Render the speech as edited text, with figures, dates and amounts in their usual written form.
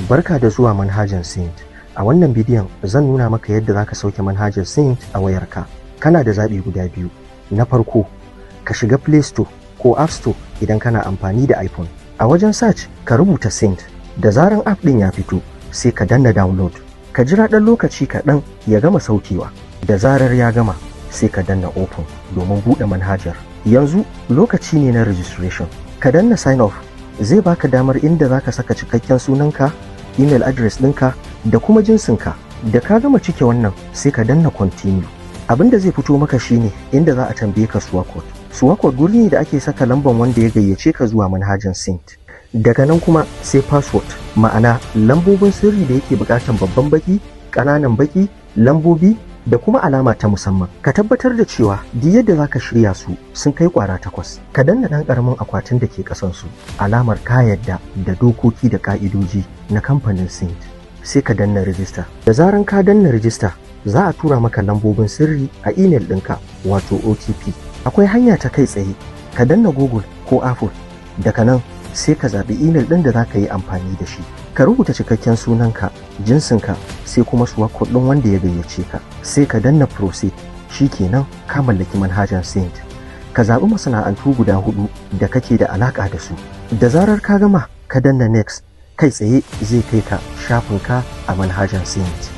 Barka da zuwa manhajar Seint. A wannan bidiyon zan nuna maka yadda za ka sauke manhajar Seint a wayarka. Kana da zaɓi guda biyu. Na farko, ka shiga Play Store ko App Store idan kana amfani da iPhone. A wajen search ka rubuta Seint. Da zaran app ɗin ya fito, sai ka danna download. Ka jira ɗan lokaci kaɗan ya gama saukewa. Da zarar ya gama, sai ka danna open domin buɗe manhajar. Yanzu lokaci ne na registration. Ka danna sign up, zai baka damar inda zaka saka cikakken sunanka, email address ɗinka da kuma jinsinka. Da ka gama cike wannan, sai ka danna continue. Abin da zai fito maka shine inda za a tambaye ka SWA code. SWA code guri ne da ake saka lamban wanda ya gayyace ka zuwa manhajar Seint. Daga nan kuma sai password, ma'ana lambobin sirri da yake buƙatan babban baki, ƙananan baki, lambobi da kuma alama ta musamman. Ka tabbatar da cewa duk yadda zaka shirya su sun kai kwara 8. Ka danna ɗan ƙaramin akwatin da ke ƙasan su, alamar ka yadda da dokoki da ƙa'idoji na kamfanin Seint. Sai ka danna register. Da zaran ka danna register, za a tura maka lambobin sirri a email ɗinka, wato OTP. Akwai hanya ta kai tsaye, ka danna Google ko Apple. Daga nan sai ka zaɓi email ɗin da za ka yi amfani da shi. Ka rubuta cikakken sunanka, jinsinka, sai kuma SWA code ɗin wanda ya gayyace ka. Sai ka danna proceed. Kenan ka mallaki manhajar Seint. Ka zaɓi masana'antu guda hudu da kake da alaƙa da su. Da zarar ka gama, ka danna next, kai tsaye zai kai ka shafinka a manhajar Seint.